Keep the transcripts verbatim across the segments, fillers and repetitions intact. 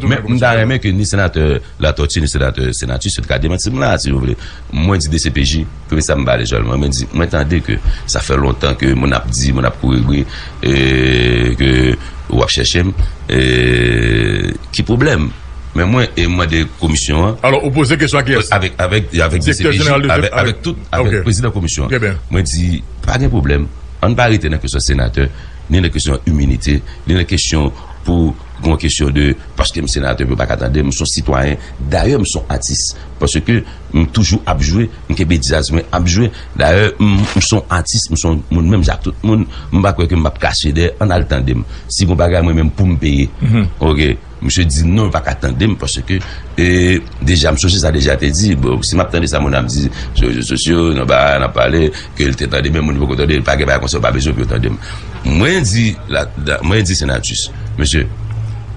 Men m ta renmen ke ni senatè Latortue, ni senatè Senatus, yo te ka demanti m la, si yo vle. Mwen di D C P J, premye sa m pale sèlman, mwen di, mwen tande ke sa fè lontan ke moun ap di, moun ap kouri bri, e, ke w ap chèche m, e, ki pwoblèm? Men mwen, e, mwen mande komisyon an. Alò, ou poze kesyon a kiyès? Avèk, avèk, avèk Direktè D C P J, jeneral de avèk, avèk tout, avèk prezidan komisyon an. Trè byen. Mwen di, pa gen pwoblèm. Ann pa rete nan kesyon senatè, ni nan kesyon iminite, ni nan kesyon pou gen yon kesyon de, paske m senatè, yo pa ka tande m, m se yon sitwayen. Dayè, m se yon atis. Paske m toujou ap jwe, m kenbe djaz mwen ap jwe. Dayè, m, m se yon atis, m se yon moun menm jan ak tout moun. M pa kwè ke m ap kache dèyè, ann al tande m. Si gon bagay mwen menm pou m peye. Oke. Misye di non, yo pa ka tande m paske, e, deja, m sonje sa deja te di. Bon, si m ap tande sa moun ap di sou rezo sosyo, nan bagay, n ap pale, ke l te tande, men moun poko tande, pa gen bagay konsa, yo pa bezwen pou yo tande m. Mwen di, la, la, mwen di Senatus, mesye,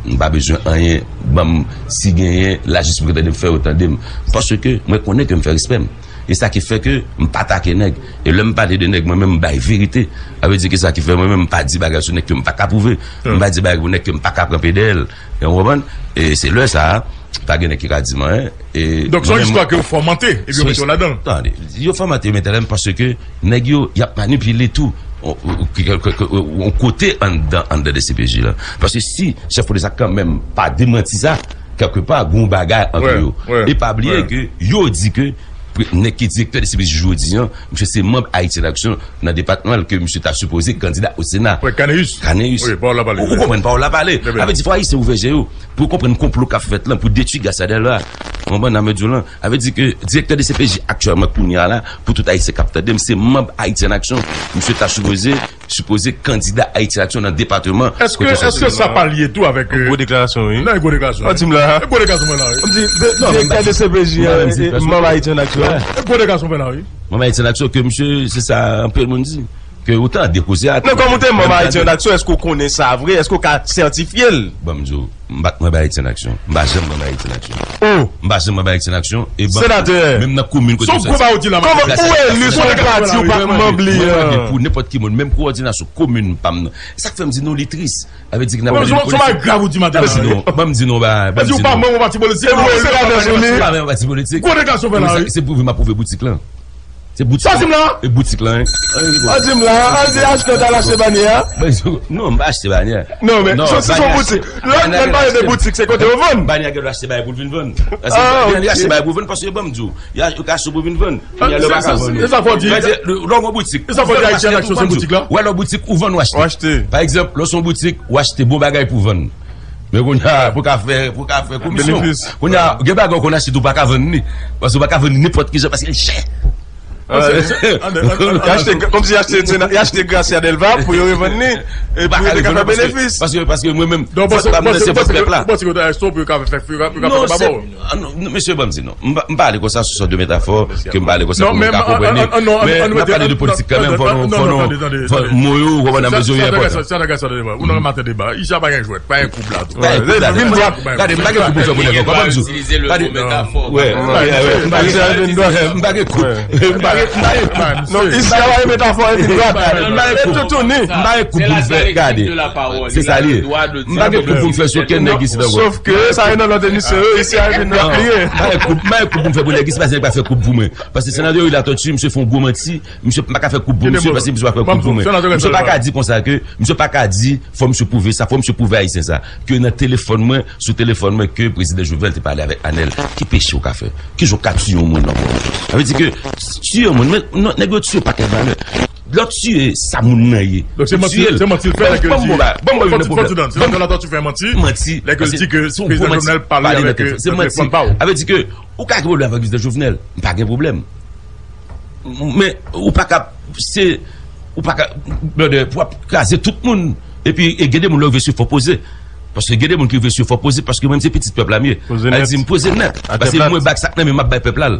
m pa bezwen anyen, ban m, si genyen, lajistis pou yo tande m, fè yo tande m. Paske mwen konnen ke m fè respè m. E sa ki fè ke m pa atake nèg. E lè m pale de nèg, mwen menm, m bay verite. Sa vle di ke sa ki fè mwen menm, m pa di bagay sou nèg ke m pa ka pwouve. M pa di bagay pou nèg ke m pa ka kanpe dèyè l. E w konprann? E se lè sa a, pa gen nèg ki ka di m anyen. E donk, se yon istwa ke yo fòmante, epi yo mete w ladan l. Tande, yo fòmante, yo mete ladan l paske nèg yo, y ap manipile tou. On, on, on, on, on kote anndan, anndan D C P J la. Paske si chèf polis la kanmenm pa demanti sa, kèlkepa, gon bagay ant yo. E pa bliye ke yo di ke nèg ki direktè D C P J jodi an, misye se manm Haïti en Action nan depatman l ke misye ta sipoze kandida o Sena. Wi, Caneus. Caneus. Wi, pawòl la pale. Ou, ou konprann, pawòl la pale. Trè byen. Sa vle di, fò Ayisyen ouvè je yo pou yo konprann konplo k ap fèt lan, pou detwi Gracia Delva. Ou konprann, nan medyo lan. Sa vle di ke direktè D C P J aktyèlman, kounye a la, pou tout Ayisyen k ap tande m, se manm Haïti en Action. Misye ta sipoze, sipoze kandida Haïti en Action nan depatman. Èske, èske sa pa lye tou avèk, euh, gwo deklarasyon, wi. Non, e gwo deklarasyon. An di m la. E gwo deklarasyon mwen la, wi. An di, direktè D C P J, manm Haïti en Action. E gwo deklarasyon mwen la, wi. Manm Haïti en Action ke misye, se sa anpil moun di. Ke ou tande koze a. Non, kòm ou te manm Haïti en Action, èske ou konnen sa vre? Èske ou ka sètifye l? Ban m di w, m pa t manm Haïti en Action. M pa janm manm Haïti en Action. Oh! M pa janm manm Haïti en Action. E ban, senatè, menm nan komin kote m soti. Kòman ou eli sou yon pati ou pa t manm li an? Mwen mande pou nenpòt ki moun, menm kowòdinasyon komin pa m nan. E sa k fè m di nou li tris. Sa vle di ke n ap pale de politik. Ban m di nou, ban m di nou, ban m di nou. Ou pa menm yon pati politik. Se pou pwouve m ap pwouve boutik lan. Se boutik lan. Sa di m la? E boutik lan, wi. An di m la, an di achte, ta al achte banyè a. Non, m pa achte banyè. Non, men se, se yon boutik. Lè, lè n pale de boutik, se kote yo vann. Banyè gen dwa achte bagay pou l vin vann. Paske li achte bagay pou l vann, paske ban m di w, yo ka achte pou vin vann. Kounye a lè yo pa ka vann yo. E sa fò di. Lè w gon boutik, e sa fò di Haïti en Action se boutik la? Wè, lè w boutik ou vann ou achte. Pa egzanp, lè w se yon boutik, ou achte bon bagay pou vann. Men kounye a, pou ka fè, pou ka fè komisyon. Kounye a, gen bagay ou konn achte tou ou pa ka vann li. Paske ou pa ka vann li nenpòt ki jan, paske li chè. Yo achte, kòmsi yo achte, yo achte Gracia Delva pou yo revann li. E pou yo te ka fè benefis. Paske, paske mwen menm, fòk pa m nan sèvant pèp la. Ou panse ke yo ta achte pou yo ka fè, pou yo ka fè ba w? Ah non, mesye, ban m di non. M pa, m pa ale konsa sou sòt de metafò ke m pa ale konsa pou moun ka konprann li. Men n ap pale de politik kanmenm, fò nou, fò nou, fò mo yo, ou konprann, nan mezi yo enpòtan. Sa nan ka sa de deba. Ou nan maten deba. Isi a pa gen jwèt, pa gen koub la tou. Pa gen koub la. Vin dwat. Gade, m pa gen koub pou fè pou nèg ankò, ban m di w. Gade, wè, wè, wè, m pa gen, m pa gen koub. M pa gen, m pa gen, non, isi a pa gen metafò, vin dwat. M pa gen koub. M pa gen koub pou m fè, gade. Se sa li ye. M pa gen koub pou m fè sou okenn nèg isit ankò. Sof ke sa e nan lòt emisyon yo, isi a vin dwat li ye. M pa gen koub, m pa gen koub pou m fè pou nèg isit, pa gen nèg pa fè koub pou mwen. Paske senatè Youri Latortue, misye fè yon gwo manti, misye pa ka fè koub pou misye, paske misye pa fè koub pou mwen. Misye pa ka di konsa ke, misye pa ka di, fò misye pwouve sa, fò misye pwouve Ayisyen sa, ke nan telefòn mwen, sou telefòn mwen, ke prezidan Jovenel te pale avèk Anèl. Ki peche w ka fè? Ki jan w ka tiye yon moun ankò? Sa vle di ke, tiye yon moun, men, non, nèg yo tiye yon pakèt valè. Lè w tiye sa moun nan ye. Donk, se manti, se manti l fè lè ke l di, fò ti, fò ti dan, se lè ke l di ke prezidan Jovenel pale avèk, nan telefòn pa w. Sa vle di ke, ou ka gen pwoblèm avèk prezidan Jovenel, m pa gen pwoblèm. Men, ou pa ka, se, ou pa ka, brother, pou ap kraze tout moun. Epi, e gen de moun lè yo vle swiv fò poze. Paske gen de moun ki vle swiv fò poze, paske mwen, se pitit pèp la m ye. Poze nèt. Al di m poze nèt. Paske mwen bak sa k nan men m, m ap bay pèp la l.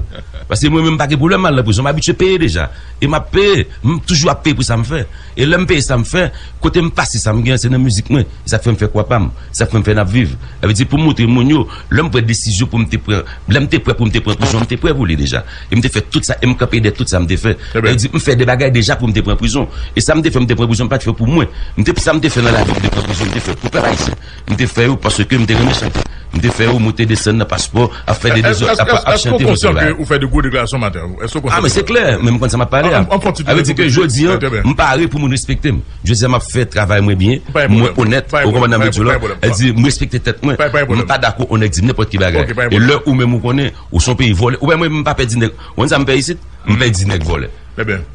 Paske mwen menm, m pa gen pwoblèm m al nan prizon, m abitye peye deja. E m ap peye, m toujou ap peye pou sa m fè. E lè m peye sa m fè, kote m pase sa m gen, se nan mizik mwen. E sa k fè m fè kwa pa m. Sa k fè m fè n ap viv. Sa vle di pou m montre moun yo, lè m pran desizyon pou m te pran, lè m te prè pou m te pran prizon, m te prè pou li deja. E m te fè tout sa, e m kanpe dèyè tout sa m te fè. Sa vle di, m fè de bagay deja pou m te pran prizon. E sa m te fè, m te pran prizon, m pa t fè pou mwen. M te, sa m te fè nan lavi pou m te pran prizon, m te fè pou pèp ayisyen. M te fè yo paske m te renmen chante. M te fè yo moute desann nan paspò, ap fè de dezòd, ap, ap chante. Èske w konsyan ke ou fè de gwo deklarasyon maten an? Èske w konsyan de sa? Ah, men se klè, men m konn sa m ap pale a. Sa vle di ke jodi an, m pare pou moun respekte m. Jodi an, m ap fè travay mwen byen, mwen onèt, ou konprann sa m vle di w la? Sa vle di, m respekte tèt mwen. M pa dakò yon nèg di m nenpòt ki bagay. E lè ou menm ou konnen, ou se yon peyi vòlè, ou wè mwen, m pa pè di nèg. Ou konn sa m pè isit? M pè di nèg vòlè.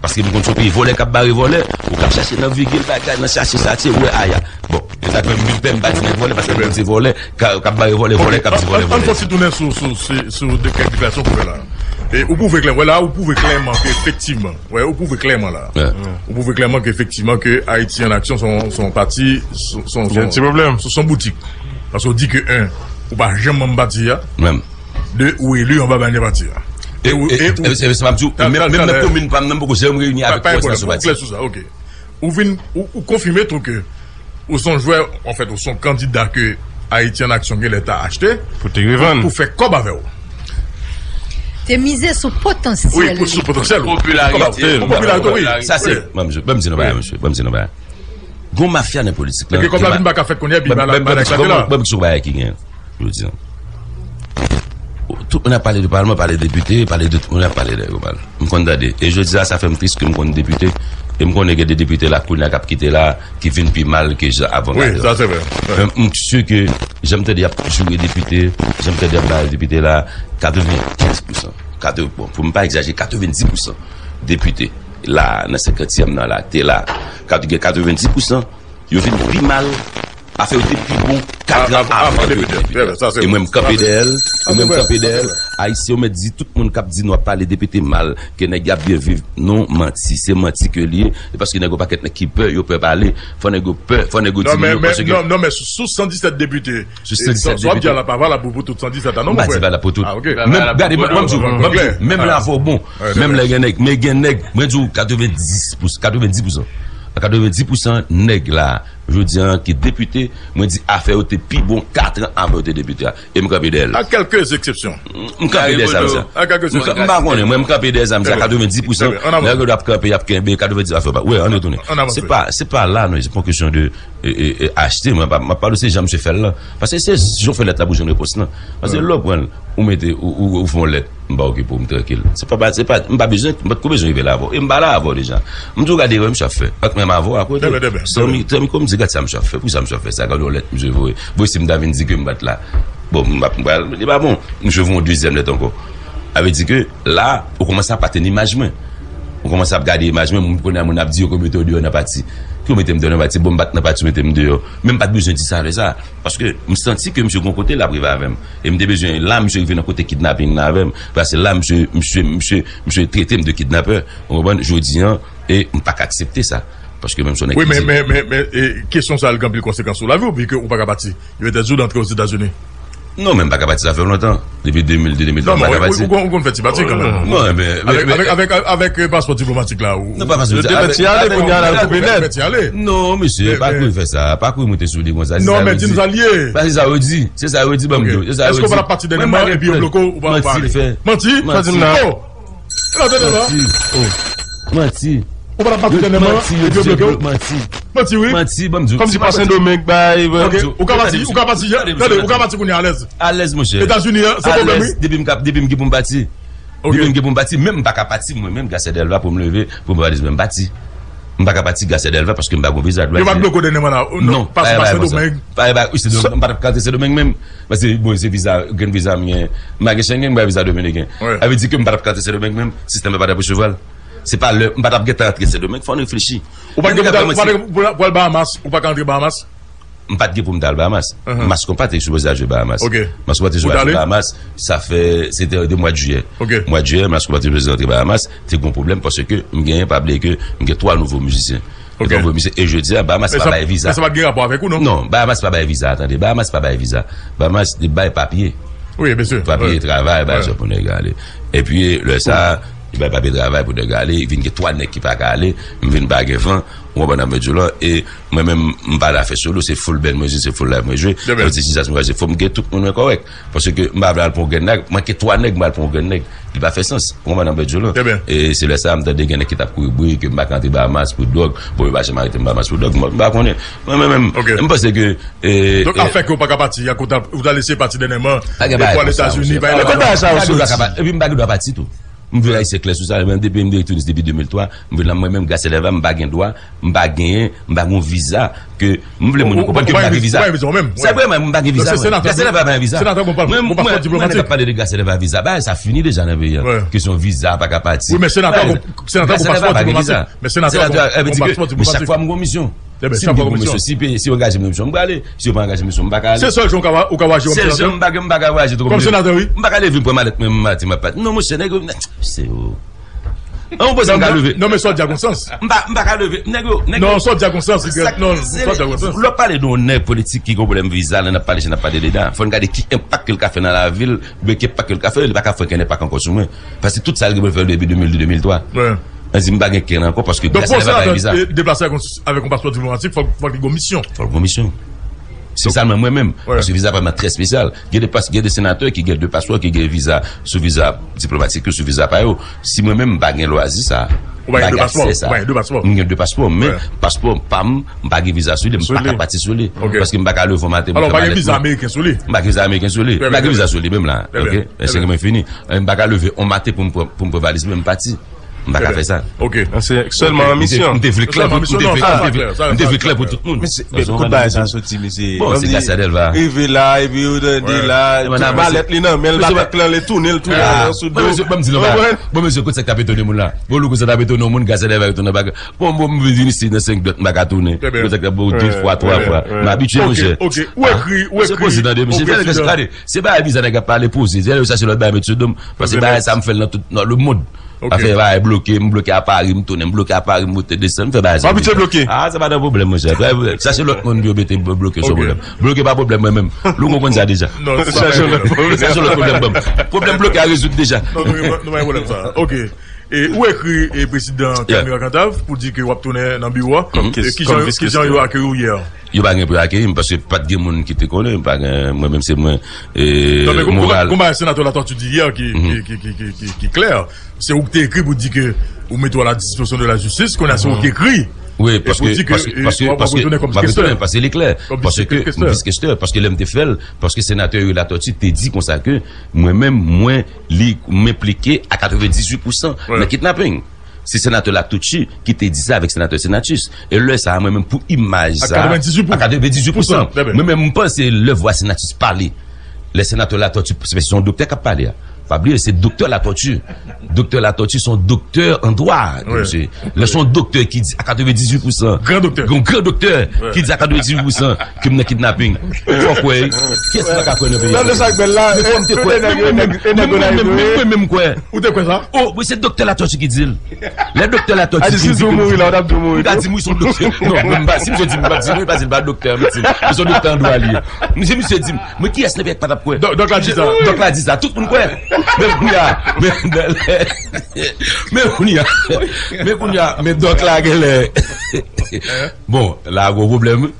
Paske m konn se yon peyi vòlè k ap bare vòlè, ou k ap chache nan vigil bagay, nan chache sa, se wè aya. Bon, e sa k fè m vin pè m pa di nèg vòlè, paske m konn se vòlè k ap bare vòlè, vòlè k ap di vòlè, vòlè. Ann fè yon ti tounen sou, sou, sou, sou de kèk deklarasyon ke w fè la. E ou pwouve klè, wè la, ou pwouve klèman ke efektivman, wè, ou pwouve klèman la. Ou pwouve klèman ke efektivman ke Ayiti an Aksyon se yon, se yon pati, se yon, se yon, se yon boutik. Paske w di ke, en, ou pa janm manm pati a. De, ou eli anba banyè pati a. E ou, e, e, e, e, e, sa m ap di w, menm, menm nan komin pa m nan, m poko janm reyini avèk konsèlasyon pati. Ou klè sou sa, ok. Ou vin, ou, ou konfime tou ke ou se yon jwè, anfèt, ou se yon kandida ke Ayiti an Aksyon genlè ta achte pou te revann, pou fè kòb avè w. Te mize sou potansyèl. Wi, sou potansyèl ou. Popilarite. Popilarite, wi. Sa se, ban m di nou bagay, mesye, ban m di nou bagay. Gon mafya nan politik la. Epi kòb la vin pa ka fèt kounye a, epi ba la, ba la eklate la. Ban m di w bagay ki gen jodi an. Tout moun ap pale de palman, pale de depite, pale de tout moun ap pale de yo mal. M konn tande. E jodi a, sa fè m tris ke m konn depite. E m konnen gen de depite la kounye a k ap kite la, ki vin pi mal ke jan avan. Wi, sa se vre. Men m si ke jan m tande y ap joure depite, jan m tande y ap bay depite la, katrevenkenz pousan. Katreven, bon, pou m pa egzajere, katrevendis pousan depite la, nan senkantyèm nan la, te la. Kat-, gen katrevendis pousan, yo vin pi mal, afè yo te pi bon kat an avan yo te vin. E mwen, m kanpe dèyè l, e mwen, m kanpe dèyè l. Ayisyen, yo mèt di tout moun k ap di nou ap pale depite mal, ke nèg y ap byen viv. Non, manti. Se manti ke l ye. E paske nèg yo pakèt nèg ki pè, yo pè pale. Fò nèg yo pè, fò nèg yo di non, men, men, paske non, non, men sou, sou san disèt depite, sou san disèt depite, sa w ap di a la pa valab pou, pou tout san disèt la, non, mon frè? M pa di valab pou tout. Ah, ok. Menm, gade, mwen, mwen, mwen, menm lè avè w bon, menm lè gen nèg, men gen nèg, mwen di w katrevendis pou, katrevendis pousan. Katrevendis pousan nèg la, jodi an, ki depite, mwen di afè yo te pi bon kat an avan yo te depite a. E m kanpe dèyè l. A quelques exceptions. M kanpe dèyè sa, mesye. M pa konnen, mwen, m kanpe dèyè sa, mesye. Katrevendis pousan nèg yo ap kanpe, y ap kenbe, katrevendis afè pa. Wi, ann retounen. Se pa, se pa la, non, se pa yon kesyon de e, e, e, achte, mwen, m ap pale se jan misye fè l lan. Paske se jan w fè lèt la pou jwenn repons lan. Paske lè w pran l, ou mete, ou, ou, ou fè yon lèt, m pa okipe w, m trankil. Se pa, se pa, m pa bezwen, m pa t ko bezwen rive la avè w. E m pa la avè w deja. M di w gade erè misye ap fè. Ak menm avè w akote. Zanmi, zanmi, kòm di gad sa misye ap fè. Poukisa misye ap fè sa? Gade yon lèt misye voye. Bon, si m ta vin di ke m pa t la. Bon, m ap, m pral, li pa bon. Misye voye yon dezyèm lèt ankò. Sa vle di ke la, ou kòmanse ap atenn imaj mwen. Ou kòmanse ap gade imaj mwen, moun kounye a moun ap di yo ke mete w deyò nan pati. Ke w mete m deyò nan pati, bon, m pa t nan pati, w mete m deyò. Men m pa t bezwen di sa lè sa. Paske m santi ke misye gon kote l ap rive avè m. E m te bezwen, la, misye rive nan kote kidnaping la avè m. Paske la, misye, misye, misye, misye trete m de kidnapè. Ou konprann? Jodi an, e m pa ka aksepte sa. Paske menm si yon nèg ki di. Wi, men, men, men, men, e, kesyon sa a, li gen anpil konsekans sou lavi w, pi ke ou pa ka pati. Yo entèdi w antre Ozetazini. Non, men m pa ka pati, sa fè lontan. Depi de mil de, de mil twa, m pa ka pati. Non, men ou, ou, ou konn fè ti pati kanmenm. Non, men, avèk, men, avèk, avèk, avèk, e, paspò diplomatik la, ou. Non, pa paspò diplomatik. Yo te fè ti ale, kounye a l al koupe nèt. Fè ti ale. Non, mesye, pa kouri fè sa. Pa kouri moute sou li konsa. Non, men di m sa l ye. Sa se sa yo di. Se sa yo di, ban m di w. Se sa yo di. Èske w pa t ap pati dènyèman, epi yo bloke w, ou pa, ou pa ale? Manti l fè. Manti? Manti. Sa di m la. Oh. Manti. Oh. Manti. Ou pa t ap pati dènyèman, epi yo bloke w? Manti. Manti, wi. Manti, ban m di w. Kòmsi pa Sendomeng bay. Ok, ou ka pati, ou ka pati, tande, ou ka pati kounye a alèz. Alèz, monchè. Etazini an, san pwoblèm, wi. Depi m ka, depi m gen pou m pati. Ok. Depi m gen pou m pati, menm m pa ka pati, mwen menm, Garcia Delva, pou m leve, pou m pati, mwen m pati. M pa ka pati, Garcia Delva, paske m pa gon viza. Yo pa t bloke w dènyèman la, non, paske pa Sendomeng. Pa, pa, wi, Sendomeng, m pa t ap ka antre Sendomeng menm. Paske, bon, se viza, grenn viza m gen. M pa gen Schengen, m pa gen viza dominiken. Sa vle di ke m pa t ap ka antre Sendomeng menm, sistèm nan pa t ap resevwa l. Se pa lè, m pa t ap gentan antre Sendomeng, fò n reflechi. Ou pa t gen pou al Bahamas, ou pa ka antre Bahamas? M pa t gen pou m t al Bahamas. Mas Konpa te sipoze al jwe Bahamas. Mas Konpa te sipoze al jwe Bahamas, sa fè, se te de mwa de jiyè. Mwa de jiyè, Mas Konpa te sipoze antre Bahamas, te gon pwoblèm paske m genyen, pa bliye ke m gen twa nouvo mizisyen. Gen twa nouvo mizisyen. E jodi a, Bahamas pa bay viza. Men sa pa t gen rapò avèk ou, non? Non, Bahamas pa bay viza, tande. Bahamas pa bay viza. Bahamas, li bay papye. Wi, byen si. Papye travay, bay sa pou nèg ale. Epi, lè sa, li bay papye travay pou nèg ale, vin gen twa nèg ki pa ka ale, m vin pa gen van. Ou konprann sa m vle di w la? E mwen menm, m pa la fè solo, se full band mwen jwe, se full live mwen jwe. Mwen di, si sa se mwen, se fò m gen tout moun mwen kòrèk. Paske m pa vle al pran yon grenn nèg, manke twa nèg, m al pran yon grenn nèg. Li pa fè sans. Ou konprann sa m vle di w la? E se lè sa a, m tande gen nèg ki t ap kouri bri, ke m pa ka antre Bahamas pou dwòg. Bon, yo pa janm arete m Bahamas pou dwòg. Mwen, m pa konnen. Mwen menm, m panse ke, e, Donk, afè ke w pa ka pati, akoz ou t al eseye pati dènyèman, e pou al Etazini, pa gen bagay sa yo soti. Epi m pa gen dwa pati tou. M vle Ayisyen klè sou sa, mwen depi m de tounis depi de mil twa, m vle la mwen menm, Gracia Delva, m pa gen dwa, m pa genyen, m pa gen yon viza, ke m vle moun yo konprann ke m pa gen viza. Sa vre, mwen, m pa gen viza, mwen. Gracia Delva pa gen viza. Mwen, mwen, mwen, nèg ap pale de Gracia Delva viza, bagay sa fini deja nan peyi a. Kesyon viza, pa ka pati. Wi, men senatè, senatè gon paspò diplomatik. Men senatè gon paspò diplomatik. Men chak fwa m gon misyon. Si m gen yon misyon, si yo angaje m nan misyon, m prale. Si yo pa angaje m nan misyon, m pa ka ale. Sèl jan ou ka, ou ka vwayaje kòm senatè? Sèl jan m pa, m pa ka vwayaje tou kòm senatè, wi. M pa ka leve m pran malèt mwen, m pati, m ap pati. Non, monchè, nèg yo, se yo. An, ou panse m ka leve? Non, men sa w di a gon sans. M pa, m pa ka leve. Nèg yo, nèg yo. Non, sa w di a gon sans. Non, sa w di a gon sans. Lè w ap pale de yon nèg politik ki gen pwoblèm viza, lè n ap pale, jan n ap pale de la, fò n gade ki enpak ke l ka fè nan lavi l, oubyen ki enpak ke l ka fè, li pa ka fè okenn enpak ankò sou mwen. Paske tout sa l gen pou l fè depi de mil de, de mil twa. Mwen di m pa gen kè ankò paske Gracia Delva pa gen viza. Donk, pou yon senatè deplase avèk yon paspò diplomatik, fòk, fòk li gen yon misyon. Fòk li gen yon misyon. Se sèlman mwen menm. Paske viza pa m nan trè espesyal. Gen de pas, gen de senatè ki gen de paspò, ki gen viza, sou viza diplomatik yo, sou viza pa yo. Si mwen menm m pa gen lwazi sa, m pa gen aksè sa. Ou pa gen de paspò? Ou pa gen de paspò? M gen de paspò, men paspò pa m, m pa gen viza sou li, m pa ka pati sou li. Paske m pa ka leve yon maten pou m fè malèt mwen. Alò, ou pa gen viza ameriken sou li? M pa gen viza ameriken sou li. M pa gen viza sou li menm la. Oke? Eske mwen fini? M pa ka leve yon maten pou m pran, pou m pran valiz mwen, m pati. M pa ka fè sa. Ok. Se sèlman an misyon. M te vle klè pou, m te vle, m te vle, m te vle klè pou tout moun. Mesye, men kote bagay sa soti, mesye? Bon, se Gracia Delva. Rive la, epi ou tande la, tout malèt li nan men l, bagay la, li tounen, li tounen sou do. Bon, mesye, bon, mesye, kote sa k t ap etone moun la? Bon, lou kote sa t ap etone moun, Gracia Delva retounen bagay. Bon, bon, m vin isit nan senk dwèt, m pa ka tounen. Kote sa k t ap, bon, de fwa, twa fwa. M abitye, monchè. Ok, ok. Ou ekri, ou ekri. Se prezidan de misye. Gade, se bagay viza nèg ap pale poze. Se yo chache lòt bagay met sou do m. Paske bagay sa m fè l nan tout, nan lemonn. Afè bagay bloke, m bloke a Pari, m tounen, m bloke a Pari, m moute desann, m fè bagay sa. Ou abitye bloke? Ah, se pa nan pwoblèm, monchè. Chache lòt moun pou yo mete bloke sou pwoblèm. Bloke pa pwoblèm mwen menm. Lou konprann sa deja. Non, se pa yon pwoblèm. Chache lòt pwoblèm ban m. Pwoblèm bloke a rezoud deja. Non, nou, nou pa gen pwoblèm sa. Ok. E ou ekri e prezidan Camille Cantave pou di ke w ap tounen nan biwo a. E kijan, kijan yo akeyi w yè? Yo pa gen pou yo akeyi m paske pa t gen moun ki te konnen, pa gen, mwen menm se mwen, e, moral. Non, men gon, gon bagay senatè Latortue di yè ki, ki, ki, ki klè. Se ou ki te ekri pou di ke ou mete w à la disposition de la justice, kounye a se ou ki ekri. Wi, paske, paske, paske, paske, m ap retounen paske li klè. Paske m vis kestè, paske lè m te fè l, paske senatè Youri Latortue te di konsa ke mwen menm, mwen, li, m enplike a katrevendizuit pousan nan kidnaping. Se senatè Latortue ki te di sa avèk senatè Senatus. E lè sa a, mwen menm, pou imaj sa a, a katrevendizuit pousan. Mwen menm, m panse lè vwa Senatus pale. Lè senatè Latortue, se yon doktè k ap pale a. Pa bliye, se doktè Latortue. Doktè Latortue se yon doktè an dwa, mesye. Lè se yon doktè ki di a katrevendizuit pousan. Gran doktè. Yon gran doktè ki di a katrevendizuit pousan ke m nan kidnaping. Ou fò kwè, kiyès ki pa ka kwè nan peyi a? Tande sa k bèl la. Men fò m te kwè. Men mwen menm, men mwen menm, men mwen menm kwè. Ou te kwè sa? Oh, wi, se doktè Latortue ki di l. Lè doktè Latortue di m, si w mouri la, w t ap di w mouri tou. M ta di m, wi, se yon doktè. Non, men m pa, si misye di m, m p ap di, wi, paske l pa doktè, m di, men se yon doktè an dwa li ye. Si misye di m, men kiyès nan peyi a k pa t ap kwè? Dòk, dòk la di sa. Dòk la di sa, tout moun kwè. Men kounye a, men, men kounye a, men kounye a, men dòk la genlè. Bon, la gon pwoblèm, wi.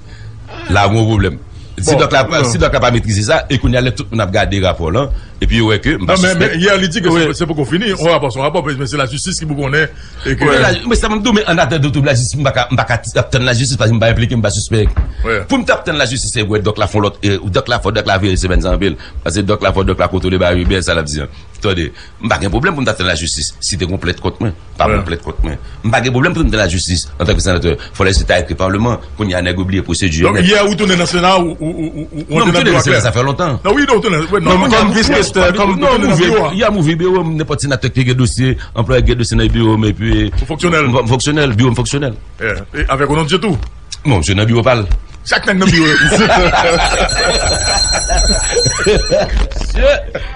La gon pwoblèm. Si dòk la, si dòk la pa metrize sa, e kounye a lè tout moun ap gade rapò lan, epi yo wè ke m pa sispèk. Non, men, men yè li di ke se, se poko fini. On rapò, se on rapò, men se lajistis ki pou konnen. E ke men la, men sa m ap di w, men an atandan tout lajistis, m pa ka, m pa ka t-, ap tann lajistis paske m pa enplike, m pa sispèk. Pou m t ap tann lajistis, se vre, dòk la fè lòt, e, dòk la fò, dòk la veye semèn sa anpil. Paske dòk la fò, dòk la kontwole bagay yo byen, sa l ap di an. Tande, m pa gen pwoblèm pou m ta tann lajistis si te gon plent kont mwen. Pa gon plent kont mwen. M pa gen pwoblèm pou m tann lajistis antanke senatè. Fò lajistis ta ekri palman. Kounye a nèg yo bliye pwosedi yo nèt. Donk, yè ou tounen nan Sena, ou, ou, ou, ou, ou antre nan biwo a klè. Non, m tounen nan Sena, sa fè lontan. Non, wi, non, ou tounen. Non, mwen, kòm vis kestè, kòm, non, m ouvri, yè m ouvri biwo m, nenpòt senatè ki gen dosye, anplwaye ki gen dosye nan biwo m, epi m fonksyonèl. M fonksyonèl, biwo m fonksyonèl. E avèk Onondieu tou? Bon, misye nan biwo pa l. Chak nèg nan biwo yo.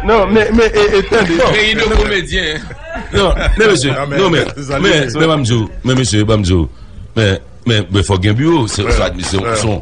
Non, men, men, e, e, tande. Peyi de komedyen. Non, men mesye, non, men, men, men, ban m di w, men mesye, ban m di w, men, men, men, fòk gen biwo, se, se, se, se,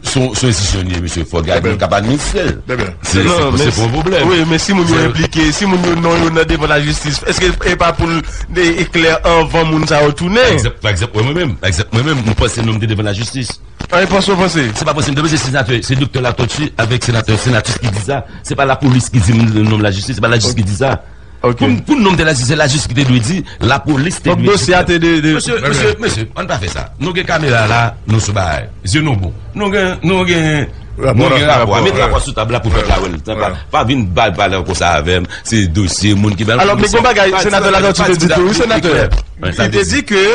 Se yon se yon enstitisyon li ye, mesye. Fò gade moun k ap administre l. Se se pa yon pwoblèm. Wi, men si moun yo enplike, si moun yo non yo nan devan lajistis, èske e pa pou l e klè anvan moun sa yo tounen? Pa egzanp, pa egzanp, mwen menm, pa egzanp, mwen menm, m panse non m te devan lajistis. An, e panse w panse? Se pa panse m te panse, se senatè, se doktè Latortue avèk senatè Senatus ki di sa. Se pa lapolis ki di m non m lajistis, se pa lajistis ki di sa. Pou pou non m te lajistis, se lajistis ki te dwe di, lapolis te dwe di. Donk dosye a te de de. Mesye, mesye, mesye, ann pa fè sa. Nou gen kamera la, nou sou bagay. Zye nou bon. Nou gen, nou gen, nou gen rapò. Met rapò sou tab la pou pèp la wè l. Pa, pa vin bay pale konsa avè m. Se dosye moun ki bay. Alò, men gon bagay senatè Latortue te di tou, wi, senatè. Li te di ke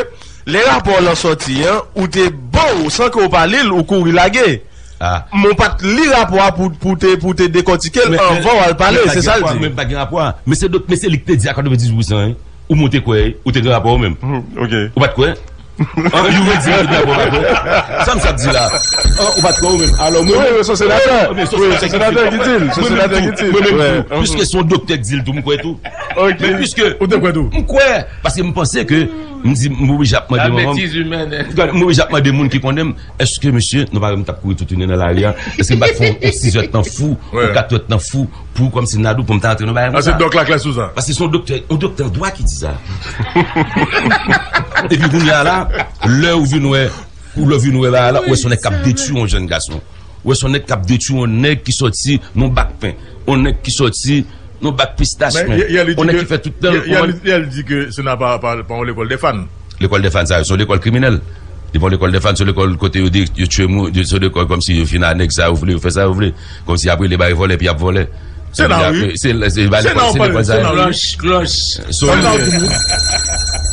lè rapò w lan sòti an, ou te bo w san ke w pa li l, ou kouri lage. Men w pa t li rapò a pou, pou te, pou te dekòtike l anvan w al pale, se sa l di. Men pa gen rapò a. Men se dot, men se li ki te di a katrevendizuit pousan, wi. Ou monte kwè, ou te gen rapò ou menm. Ou pa t kwè? An, Youri di li te gen rapò, ou pa t kwè? Sa m sa di la? An, ou pa t kwè ou menm? Alò, mwen menm, se senatè. Wi, se senatè ki di l. Se senatè ki di l. Mwen menm tou. Piske se yon doktè k di l tou, m kwè tou. Men piske ou te kwè tou? M kwè, paske m panse ke, m di, m oblije ap mande manman m. Gad, m oblije ap mande moun ki konnen m, èske mesye, nou pa wè m t ap kouri tout jounen nan lari a? Èske m pa t fè yon sizè tan fou, yon katrè tan fou, pou kòmsi Nadou, pou m ta antre nan bagay konsa? Paske se yon doktè, yon doktè an dwa ki di sa. Epi kounye a la, lè ou vin wè, ou lè ou vin wè bagay la, ou wè se yon nèg k ap detwi yon jèn gason. Ou wè se yon nèg k ap detwi yon nèg ki sòti nan yon bak pen, yon nèg ki sòti nan yon bak pistach, men yon nèg ki fè tout tan l. Yè, li di ke se nan pa, pa, pa yon lekòl de fàn. Lekòl de fàn sa yo, se yon lekòl kriminèl. Li pa yon lekòl de fàn, se yon lekòl kote yo de, yo tchwe moun, se yon lekòl kòmsi yo fin a nèg sa yo vle, yo fè sa yo vle. Kòmsi y ap rele bagay vòlè, epi y ap vòlè. Se la, wi. Se, se, se lekòl sa yo. Klòch, klòch. Se la, wi.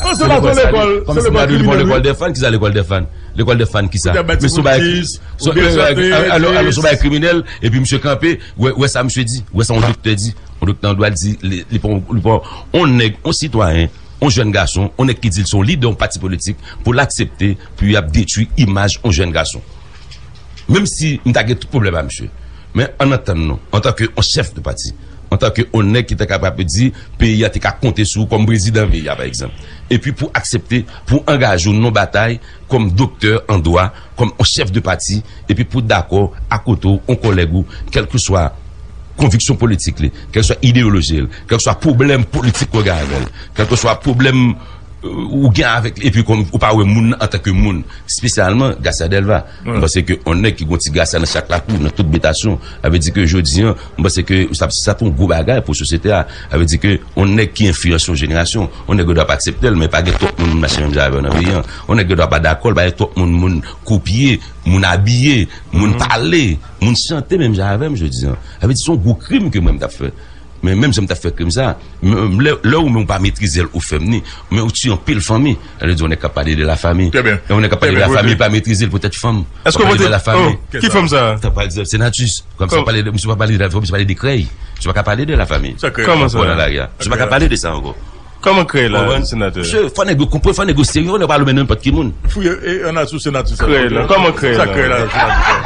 Non, se pa yon lekòl, se lekòl kriminèl, wi. Lekòl de fàn, kisa lekòl de fàn? Lekòl de fàn kisa? Men se yon bagay, se yon bagay kriminèl, epi misye kanpe, wè, wè sa misye di, wè sa yon doktè di. Yon doktè an dwa di, li, li pa, li pa, yon nèg, yon sitwayen, yon jèn gason, yon nèg ki di l se yon lidè yon pati politik, pou l aksepte, pou y ap detwi imaj yon jèn gason. Menm si m ta gen tout pwoblèm a misye. Men ann antann nou, antanke yon chèf de pati, antanke yon nèg ki te kapab di, peyi a te ka konte sou ou kòm prezidan peyi a, pa egzanp. Epi pou aksepte, pou angaje w nan batay kòm doktè an dwa, kòm yon chèf de pati, epi pou dakò akote w, yon kòlèg ou, kèlkeswa konviksyon politik li, kèlkeswa ideyoloji l, kèlkeswa pwoblèm politik ou gen avè l, kèlkeswa pwoblèm, euh, ou gen avèk li, epi kòm ou pa wè moun nan antanke moun, espesyalman Garcia Delva. M panse ke yon nèg ki gon ti Garcia nan chak lakou, nan tout bitasyon, sa vle di ke jodi an, m panse ke sa, sa t yon gwo bagay pou sosyete a. Sa vle di ke yon nèg ki enfliyans yon jenerasyon, yon nèg yo dwa pa aksepte l, men pa gen twòp moun, moun mache menm jan avè w nan peyi an. Yon nèg yo dwa pa dakò l, pa gen twòp moun, moun kopye, moun abiye, moun pale, moun chante menm jan avè m jodi an. Sa vle di se yon gwo krim ke mwen m t ap fè. Men menm jan m t ap fè krim sa, men lè, lè ou menm ou pa metrize l, ou fè m ni, men ou tiye anpil fanmi. Sa vle di yon nèg k ap pale de lafanmi. Yon nèg k ap pale de lafanmi, pa metrize l poutèt fanm. Èske w pote, oh, ki fanm sa? Pa egzanp, Senatus. Kòmsi w pale de, misye pa pale de lafanmi, misye pale de krèy. Misye pa ka pale de lafanmi. Kòman sa? Misye pa ka pale de sa ankò. Kòman krèy la, senatè? Mesye, fò nèg yo konprann, fò nèg yo serye, fò nèg yo pa lonmen nenpòt ki moun. Fouye, e, ann al sou Senatus sa. Krèy la, kòman krèy la? Sa krèy la, senatè?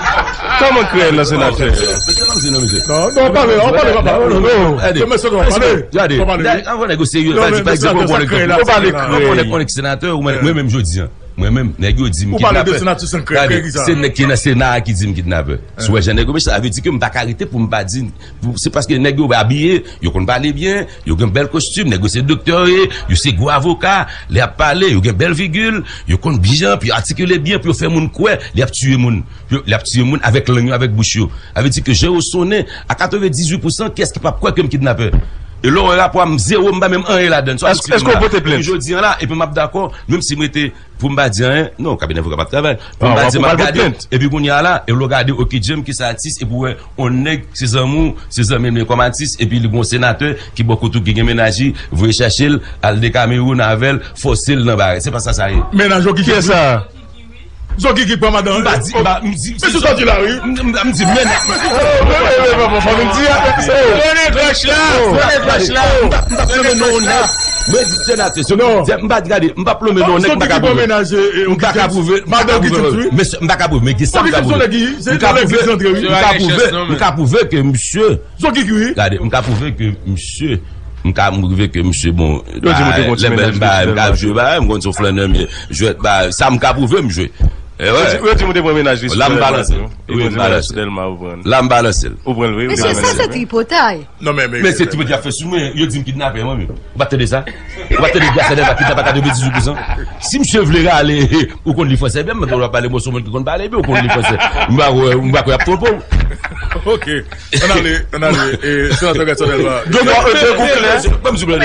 Kòman krèy la, senatè? Mesye, pa di non, mesye. Non, non, pale, pale, papa. Non, non, non. Gade, gade, anvan nèg yo serye, pa di, pa egzanp, ou pale krèy. Ou pale krèy. Ou nèg, ou nèg senatè, ou mwen, mwen menm jodi an. Mwen menm, nèg yo di m kidnapè. Gade, se nèg ki nan Sena a ki di m kidnapè. Si w wè jan nèg yo mechan, sa vle di ke m pa ka rete pou m pa di, pou, se paske nèg yo abiye, yo konn pale byen, yo gen bèl kostim, nèg yo se doktè yo ye, yo se gwo avoka, lè y ap pale, yo gen bèl vigil, yo konn byen, pou yo atikile byen, pou yo fè moun kwè, li ap tiye moun. Pou yo, li ap tiye moun avèk lang yo, avèk bouch yo. Sa vle di ke jan yo sonnen, a katrevendizuit pousan, kiyès ki p ap kwè ke m kidnapè? E lè w wè rapò a m zewo, m pa menm anyen ladann. Èske w pote plent? Jodi an la, epi m ap dakò, menm si m rete pou m pa di anyen, non, kabinè avoka p ap travay. Pou m pa di, m ap gade, epi kounye a la, e lè w gade, oke, James ki se atis, epi w wè, yon nèg, se zanmi w, se zanmi l, men kòm atis, epi li gon senatè ki bò kote w, ki gen mennaj li, voye chache l, al de Kamewoun avè l, fòse l nan bagay. Se pa sa sa ye. Mennaj ou ki kiyès sa? Zokiki pran madan. M pa di, m pa, m di, mesye, sa w di la, wi. M, m, m di, men. Fò nou di a. Donnen klòch la, donnen klòch la. M pa, m pa plonmen non nèg. Mwen di senatè, se non. M pa gade, m pa plonmen non nèg, m pa ka pwouve. M pa ka pwouve, m pa ka pwouve. Men m pa ka pwouve, men gen sa m ka pwouve. M ka pwouve, m ka pwouve, m ka pwouve ke misye. Gade, m ka pwouve ke misye, m ka pwouve ke misye, bon, lè m ka jwe, ba, m konn se yon flannè, men jwèt, ba, sa m ka pwouve m jwe. Yo di m ou te pran mennaj li sou Dèlma tou. Yo di m mennaj sou Dèlma ou pran l. La m balanse l. Ou pran l wi. Mesye, sa se tripotay. Non, men, men, men se tripotay y ap fè sou mwen. Yo di m kidnapè, mwen menm. Ou pa tande sa? Ou pa tande Gracia Delva kidnapè a katrevendizuit pousan? Si misye vle rale, ou konn li fransè byen, mwen, w ap pale mwen sou moun ki konn pale byen, ou konn li fransè. M pa kwè, m pa kwè y ap twonpe w. Ok. Ann ale, ann ale. E, senatè Gracia Delva. Ban m souple.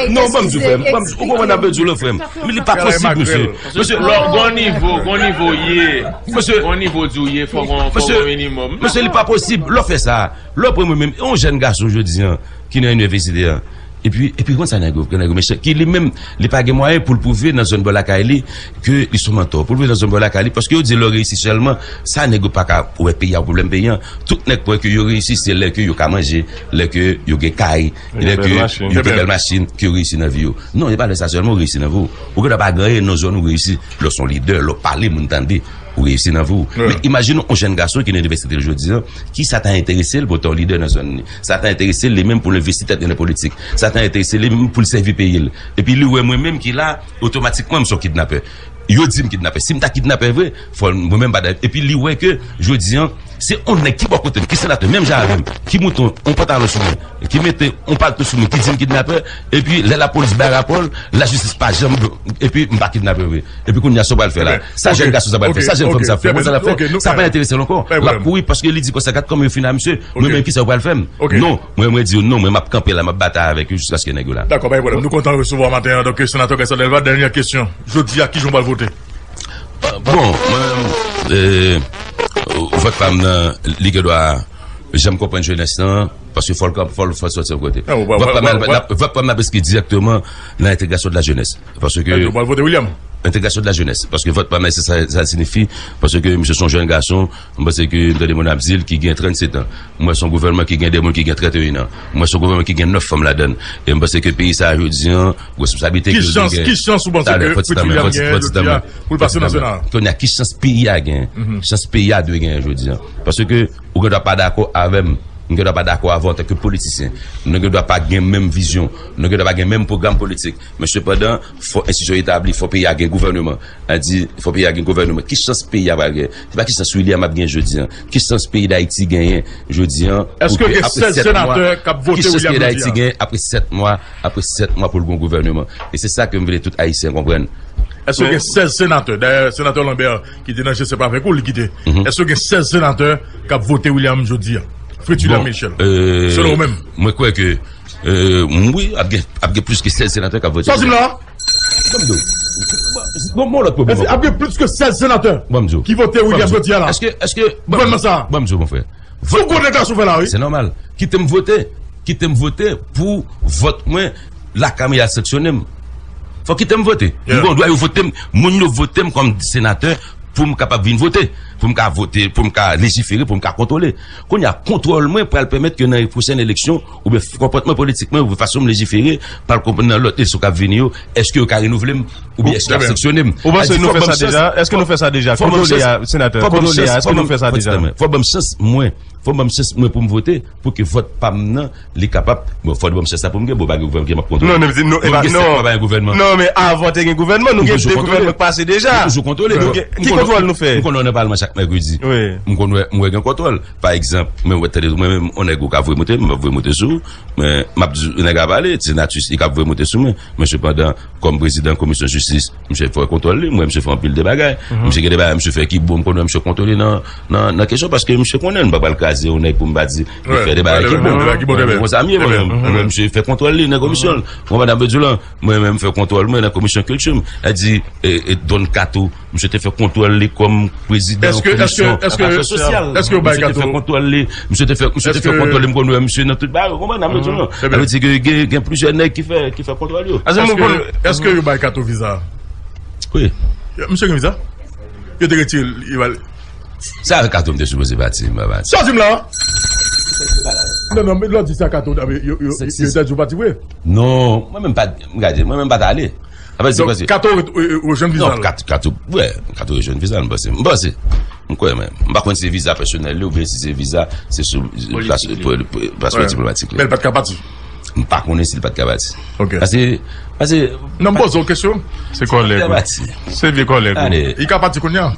Non, ban m souple. Ou konprann sa m vle di w la, frè m. Men li pa posib, mesye. Mesye, lè w gon nivo, gon nivo ye. Mesye, gon nivo di w ye, fò gon, fò gon minimòm. Mesye, li pa posib. Lè w fè sa, lè w pran mwen menm, yon jèn gason jodi a, ki nan inivèsite a. Epi, epi konn sa nèg yo, nèg yo mechan, ki li menm, li pa gen mwayen pou l pwouve nan zòn bò lakay li ke li se yon mantò. Pou l pwouve nan zòn bò lakay li, paske yo di lè w reyisi sèlman, sa nèg yo pa ka wè peyi a, pwoblèm peyi a. Tout nèg kwè ke yo reyisi, se lè ke yo ka manje, lè ke yo gen kay, lè ke yo gen bèl machin, ke yo reyisi nan vi yo. Non, e pa lè sa sèlman ou reyisi nan vi w. Ou gen dwa pa gen anyen nan zòn ou reyisi. Lè w se yon lidè, lè w pale, moun tande, ou reyisi nan vi w. Men imajine yon jèn gason ki nan inivèsite l jodi a, ki sa ta enterese l pou l ta yon lidè nan zòn li? Sa ta enterese l li menm pou l envesti tèt li nan politik? Sa ta enterese l li menm pou l sèvi peyi l? Epi li wè mwen menm ki la, otomatikman m se yon kidnapè. Yo di m kidnapè. Si m ta kidnapè vre, fò mwen menm pa ta. Epi li wè ke jodi a, se yon nèg ki bò kote m, ki senatè, menm jan avè m, ki moute yon, yon pantalon sou mwen, ki mete yon palto sou mwen, ki di m kidnapè, epi lè lapolis bay rapò l, lajistis pa janm, epi m pa kidnapè vre. Epi kounye a sa w pral fè la? Sa jèn gason sa pral fè? Sa jèn fanm sa ap fè? Mwen sa l ap fè? Sa pa enterese l ankò. L ap kouri paske li di konsa, gad kòman yo fin a misye. Mwen menm kisa yo pral fè m? Non, mwen, mwen di yo non, mwen m ap kanpe la, m ap batay avèk yo jiskaske nèg yo la. Dakò, pa gen pwoblèm. Nou kontan resevwa w maten an. Donk, senatè Gracia Delva, dènyè kesyon. Jodi a, kijan w pral vote? Bon, mwen menm, eh, vòt pa m nan, li gen dwa, jan m konprann jenès lan, paske fò l, fò l, fò l sòti yon kote. Vòt pa m nan, vòt pa m nan preske dirèkteman nan entegrasyon de la jenès. Paske entegrasyon de la jenès. Paske vòt pa m nan, se sa, sa siyifi, paske misye se yon jèn gason, m panse ke m tande moun ap di l ki gen trannsetan. M wè se yon gouvènman ki gen de moun ki gen trannteyen an. M wè se yon gouvènman ki gen nèf fanm ladan l. E m panse ke peyi sa a jodi a, responsablite ke yo dwe gen. Ki chans, ki chans ou panse ke Fritz William genyen jodi a pou l pase nan Sena a? Kounye a, ki chans peyi a genyen? Chans peyi a dwe genyen jodi a. Paske ou gen dwa pa dakò avè m, m gen dwa pa dakò avè w antanke politisyen. Nou gen dwa pa gen menm vizyon. Nou gen dwa pa gen menm pwogram politik. Men sepandan, fò enstitisyon etabli, fò peyi a gen gouvèneman. A di, fò peyi a gen gouvèneman. Ki chans peyi a pral gen? Se pa ki chans William ap gen jodi a. Ki chans peyi Dayiti genyen jodi a? Èske gen sèz senatè k ap vote William jodi a? Ki chans peyi Dayiti genyen apre sèt mwa, apre sèt mwa pou l gen yon gouvèneman? E se sa ke m vle tout Ayisyen konprann. Èske gen sèz senatè? Dayè, senatè Lambert, ki te nan G sèt avèk ou, li kite. Èske gen sèz senatè k ap vote William jodi a? Fritz William Michel. Selon ou menm? Mwen kwè ke, euh, wi, ap gen, ap gen plis ke sèz senatè k ap vote. Sa w di m la? Ban m di w. Bon, bon, lòt pwoblèm ankò. Ap gen plis ke sèz senatè ki vote William jodi a la. Èske, èske, gouvènman sa a. Ban m di w, mon frè. Se yon gwo deklarasyon w fè la, wi. Se nòmal. Kite m vote. Kite m vote pou vòt mwen lakay mwen y al sanksyone m. Fò kite m vote. M gen dwa yo vote m. Moun yo vote m kòm senatè pou m kapab vin vote. Pou m ka vote, pou m ka lejifere, pou m ka kontwole. Kounye a, kontwòl mwen pral pèmèt ke nan pwochèn eleksyon, oubyen konpòtman politik mwen, oubyen fason m lejifere, pral konprann nan lòt eleksyon k ap vini yo, èske yo ka renouvle m, oubyen èske y ap sanksyone m. Ou panse nou fè sa deja? Èske nou fè sa deja? Kontwole a, senatè. Kontwole a, èske nou fè sa deja? Fò ban m chans mwen. Fò ban m chans mwen pou m vote, pou ke vòt pa m nan, li kapab, bon, fò ban m chans la pou m gen, bon, pa gen gouvènman ke m ap kontwole. Non, non, non, e pa, non. Mwen gen sèt mwa pa gen gouvènman. Non, men avan te gen gouvènman, nou gen de gouvènman k pase deja. M toujou kontwole. Ki kontwòl nou fè? M konnen w nan palman chak mèkredi. M konnen w wè gen kontwòl. Pa egzanp, mwen wè tande mwen menm, yon nèg ou ka voye monte, m ap voye monte sou ou. Men, m ap di, nèg a pale, Senatus, li ka voye monte sou mwen. Men sepandan, kòm prezidan komisyon jistis, misye fè kontwòl li, m wè misye fè anpil de bagay. Misye gen de bagay, misye fè ki bon, m konnen misye kontwole nan, nan, nan kesyon, paske misye konnen m pa pral kraze yon nèg pou m pa di, li fè de bagay ki bon. Bon, sa m ye, mwen menm. Mwen, misye fè kontwòl li nan komisyon l. Ou konprann sa m vle di w la? Mwen menm, m fè kontwòl mwen nan komisyon kilti. Sa di, e, e, Don Kato, misye te fè kontwòl li kòm prezidan komisyon afè sosyal. Èske yo bay Kato? Misye te fè kontwòl li, misye te fè, misye te fè kontwòl li, m konn wè misye nan tout bagay, ou konprann sa m vle di w la? Sa vle di ke gen, gen plizyè nèg ki fè, ki fè kontwòl yo. Èske, èske yo bay Kato viza? Wi. Misye gen viza? Yo te retire l, yo ba l. Se avèk Kato m te sipoze pati, m pa pati. Sa w di m la? Non, non, men lè w di se ak Kato, yo, yo, yo, yo ta di w pati vre. Non, mwen menm pa, m gade, mwen menm pa t ale. Donk, Kato re-, re-, rejwenn viza l? Non, Kato, Kato, wè, Kato rejwenn viza l, m panse. M panse. M kwè, men. M pa konn si se viza pèsonèl li oubyen si se viza, se sou plas, paspò diplomatik li. Men l pa t ka pati. M pa konnen si l pa t ka pati. Ok. Paske, paske... Non, m poze w kesyon. Se kòlèg ou. Se vye kòlèg ou. Li ka pati kounye a.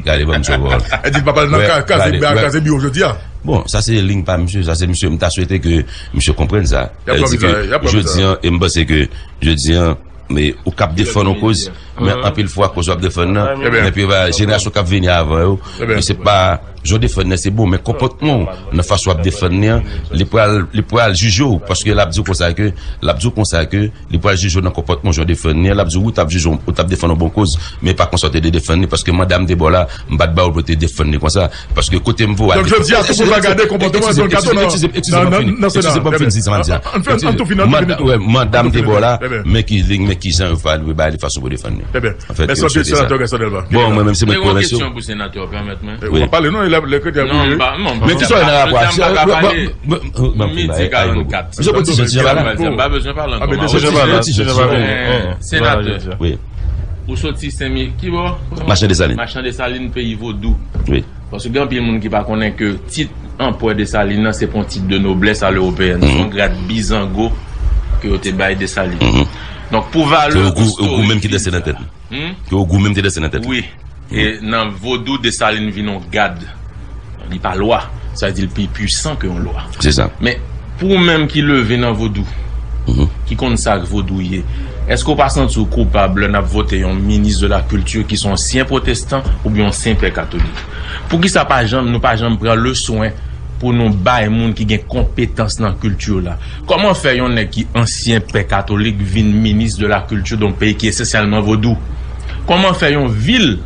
Gade, ban m sou wòl. E di l pa pral nan kraze biwo jodi a. Bon, sa se liy pa misye, sa se misye, m ta swete ke misye konprann sa. Li di ke jodi an, e m panse ke jodi an, men ou k ap defann yon koz, men anpil fwa koz w ap defann nan, men pi va jenerasyon k ap vini avan yo, men se pa jan w defann nan se bon, men konpòtman w nan fason w ap defann li an, li pral, li pral jije w, paske l ap di w konsa ke, l ap di w konsa ke, li pral jije w nan konpòtman w jan w defann li an, l ap di w wi w t ap jije w, ou t ap defann yon bon koz, men pa konsa w te dwe defann li, paske manda m te ba w la, m pa t ba w pou w te defann li konsa, paske kote m voye a... Donk jodi a tou moun va gade konpòtman Edson Cato nan, nan, nan Sena. Eskize m, ban m fin di sa m ap di a. Ann fè, ann tou fini, ann tou fini. Manda m te ba w la, men ki liy, men ki jan yo va bay li fason pou defann li. Trè byen. Mèsi anpil, Senatè Gason Delva. Bon, mwen menm se mwen ki remèsye w. Mwen gen yon kesyon pou Senatè, pèmèt mwen. Wi. Ou pa pale non, lè, lè kredi ap boule. Non, m pa, non, m pa ka pale. Midi karannkat. Misye yon ti jan, ti jan pale. M pa bezwen pale ankò. Senatè. Wi. Ou soti Senmi, ki bò? Machan Desalin. Machan Desalin, peyi vodou. Wi. Paske gen anpil moun ki pa konnen ke tit anpè Desalin nan se pa yon tit de noblès a lewopeyen. Se yon grad bizango ke yo te bay Desalin. Donk, pou valè istorik, ou menm ki dese nan tèt li. Ke Ogou menm te dese nan tèt li. Wi. E nan vodou, Desalin vin yon gad. Li pa lwa. Sa vle di l pi pwisan ke yon lwa. Se sa. Men, pou ou menm ki leve nan vodou, ki konn sa k vodou ye, èske w pa santi w koupab lè n ap vote yon minis de la kilti ki se yon ansyen pwotestan oubyen yon ansyen pè katolik? Poukisa pa janm, nou pa janm pran leswen pou nou bay moun ki gen konpetans nan kilti la? Kòman fè yon nèg ki ansyen pè katolik vin minis de la kilti de yon peyi ki esansyèlman vodou? Kòman fè yon vil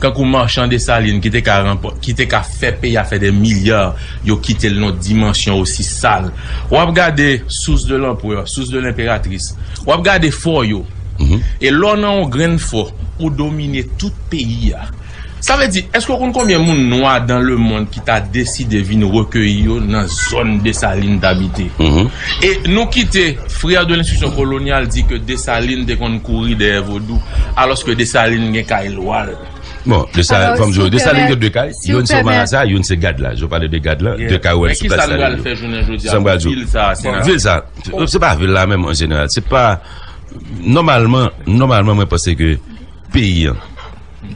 kankou Machan Desalin ki te ka ranpò-, ki te ka fè peyi a fè de milya, yo kite l nan yon dimansyon osi sal? W ap gade Source de l'Empereur, Source de l'Impératrice, w ap gade fò yo. E lè w nan yon grenn fò, ou domine tout peyi a. Sa vle di, èske w konn konbyen moun nwa dans le monde ki ta deside vin rekeyi yo nan zòn Desalin t abite? E nou kite frè de lenstriksyon kolonyal di ke Desalin te konn kouri dèyè vodou, alòske Desalin gen kay lwa l. Bon, Desalin, fò m di w, Desalin gen de kay, youn se Marasa, youn se gad la. Je parle de gad la, de kay ou wè sou plas la. Men ki sa n pral fè jounen jodi a pou vil sa a, Senatè? Bon, vil sa, se pa vil la menm an jeneral, se pa, nòmalman, nòmalman, mwen panse ke peyi an,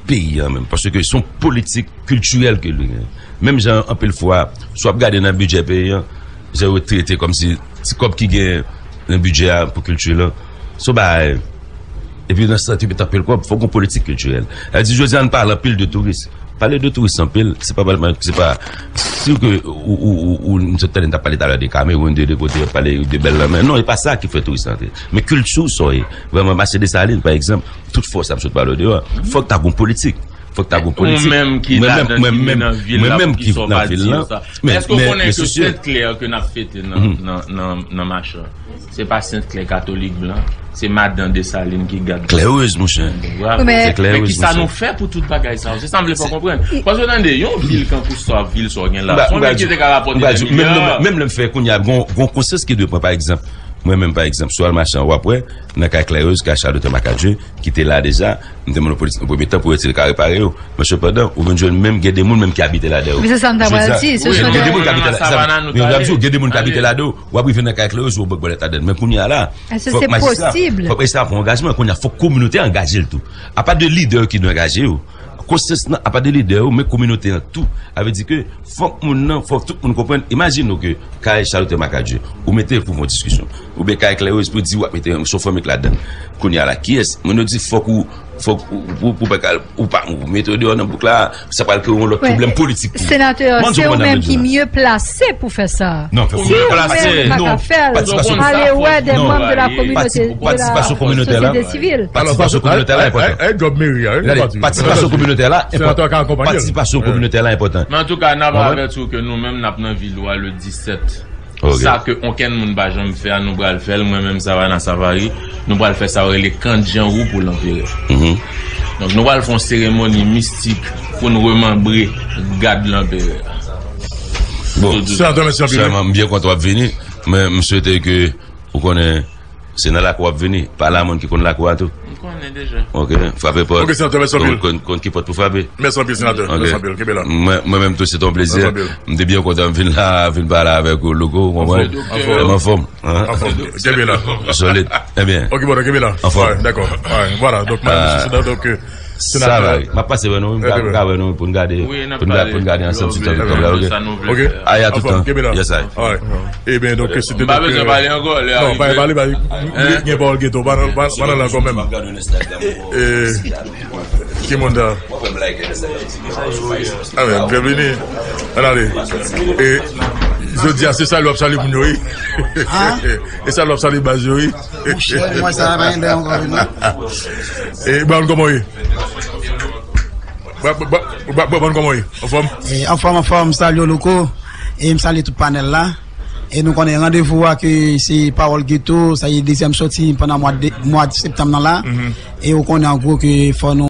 peyi an menm, paske se yon politik kiltirèl ke li genyen. Menm jan anpil fwa, si w ap gade nan bidjè peyi an, jan yo trete kòmsi ti kòb ki gen nan bidjè a pou kilti lan, se yon bagay. Epi nan sa, te met anpil kòb, fòk gon politik kiltirèl. Sa vle di, jodi a, n pale anpil de touris. Pale de touris anpil, se pa, se pa, si ke ou, ou, ou, ou, m sot tande n t ap pale talè de Kamewoun, de, de kote, pale de bèl lanmè. Non, e pa sa ki fè touris antre. Men kilti w sa w ye. Vrèman, mache Desalin, pa egzanp, tout fò sa m sot pale w deyò a. Fòk ta gon politik. Fòk ta gon politik. Ou menm ki ladan, ki nan vil la, pou ki sa w pa di sa? Èske w konnen ke Sent Klè ke n ap fete nan, nan, nan, nan Machan, se pa Sent Klè katolik blan, se madan Desalin ki gad. Klèrèz, monchè. Se Klèrèz, monchè. Men kisa nou fè pou tout bagay sa yo? Se sa m vle fè w konprann. Paske tande, yon vil kankou sa, vil sa w gen la, se yon vil ki te ka rapòte de milya. Menm lè m fè kounye a, gon, gon konsyans ki dwe pran, pa egzanp. Mwen menm, pa egzanp, si w al Machan, w ap wè, nan kay Klèrèz, kay Charlotte Macadieu, ki te la deja, m te mande yon polis nan premye tan pou retire kay repare yo. Men sepandan, ou vin jwenn menm gen de moun menm ki abite ladan yo. Men se sa m ta pral di, se jodi a. Gen de moun ki abite ladan yo. W ap rive nan kay Klèrèz, ou bòk bòlèt ladan. Men kounye a la, fòk majistra, fòk majistra pran angajman. Kounye a, fòk kominote a angaje l tou. Apa de lidè ki dwe angaje yo. Konsyans lan, apa de lidè yo, men kominote an tou. Sa vle di ke fòk moun nan, fòk tout moun konprann. Imajine w ke kay Charlotte Macadieu, ou mete l pou fè yon diskisyon. Oubyen kay Klèrèz pou di w ap mete yon fanm ladan. Kounye a la, kiyès? Moun yo di fòk ou, fòk ou, pou, pou pa ka, ou pa, ou mete yo deyò nan bouk la, sa pral kreye yon lòt pwoblèm politik pou ou. Senatè, se ou menm ki mye plase pou fè sa. Non, fè ou mye plase, non. Patisipasyon, ale wè de manm de la kominote, de la sosyete sivil. Patisipasyon kominotè la enpòtan. Patisipasyon kominotè la enpòtan. Patisipasyon kominotè la enpòtan. Men antouka, n ap avèti w ke nou menm, n ap nan vil ou a le disèt. Sa ke okenn moun pa janm fè a, nou pral fè l. Mwen menm, Savannah Savary, nou pral fè sa yo rele Kan Djanrou pou Lanperè. Donk, nou pral fè yon seremoni mistik pou n remanbre gad Lanperè a. Bon, Senatè, mèsi anpil. Sèlman, m byen kontan w ap vini, men m swete ke, ou konnen, se nan lakou w ap vini, pale a moun ki konn lakou a tou. Ok, frape pòt. Ok, senatè, mèsi anpil. Konn ki pòt pou frape. Mèsi anpil, senatè. Mèsi anpil. Kenbe la. Mwen menm tou, se te yon plezi. M te byen kontan vin la, vin pale avèk ou, Louko, ou konprann? Anfòm. Anfòm. Anfòm. Kenbe la. Solid. Ebyen. Ok, bon, kenbe la. Anfòm. Dakò. Vwala, donk, madanm, mesye, senatè, donk, senatè. M ap pase wè nou, m ka wè nou pou n gade, pou n gade ansanm sou TikTok la, ok? Ok. Ay, a tout tan. Yes, ay. Ebyen, donk, se te... M pa bezwen pale ankò, lè a rive. Non, pa pale, pa gen pawòl geto, pa nan la kanmenm. Ki moun sa? Ah, men, byenvini. Ann ale. E jodi a, se salye w ap salye moun yo, wi. E salye w ap salye baz yo, wi. Monchè, mwen sa pa gen dèyè ankò, non. E Brown, kòman w ye? Brown, kòman w ye? Anfòm? E, anfòm, anfòm, m salye w, Louko. E m salye tout panèl la. E nou konnen randevou a ke se Pawòl Geto, sa ye dezyèm sòti pandan mwa de, mwa septanm nan la. E ou konnen an gwo ke fò nou